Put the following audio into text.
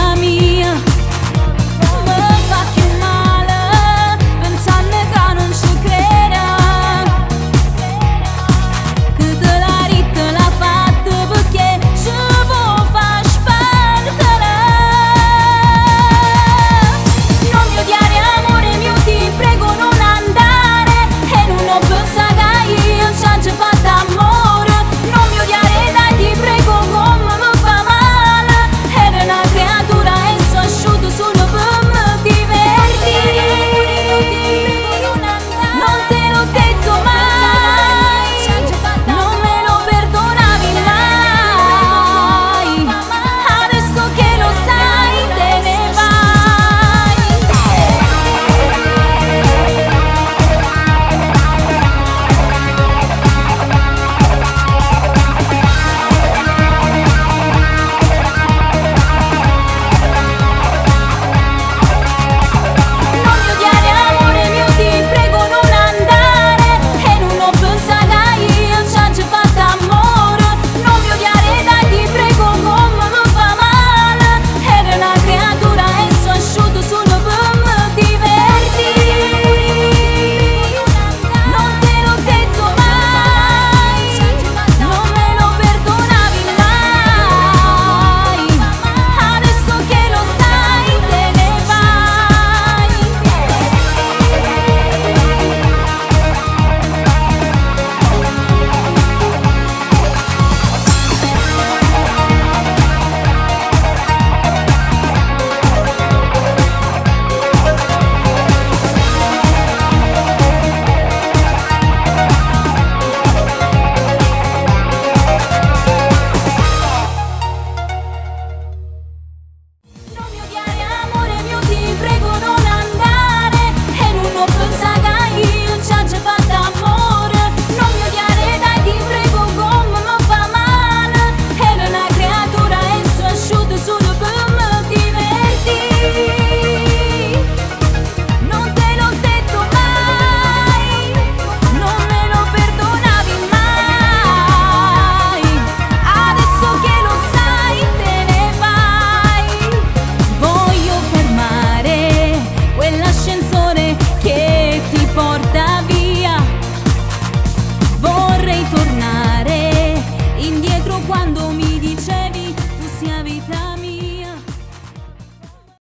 vita mia. Me fa cchiù male pensanno ca nun ce crede. Che te l'ha ditto l'ha fatto perché ce vo' fa spartere. Non mi odiare amore mio, ti prego non andare. E non ho pensato che io ci ho fatto amore. Non mi odiare dai, ti prego, come mi fa male. Era una creatura e sono asciutto solo per mi divertire. Non te l'ho detto mai, non me lo perdonavi mai. Adesso che lo sai te ne vai. Non mi odiare amore mio, ti prego non andare. E non ho pensato che io ci ho fatto amore. Non mi odiare dai, ti prego, come mi fa male. Era una creatura e sono asciutto solo per mi divertire. Non te l'ho detto mai, non me lo perdonavi mai. Adesso che lo sai te ne vai. Non mi odiare amore mio, ti prego non andare. E non ho pensato che io ci ho fatto amore. Non mi odiare dai, ti prego, come mi fa male. Era una creatura e sono asciutto solo per mi divertire. Non te l'ho detto mai, non me lo perdonavi mai. Adesso che lo sai te ne vai. Voglio fermare quell'ascensore che ti porta via. Vorrei tornare indietro quando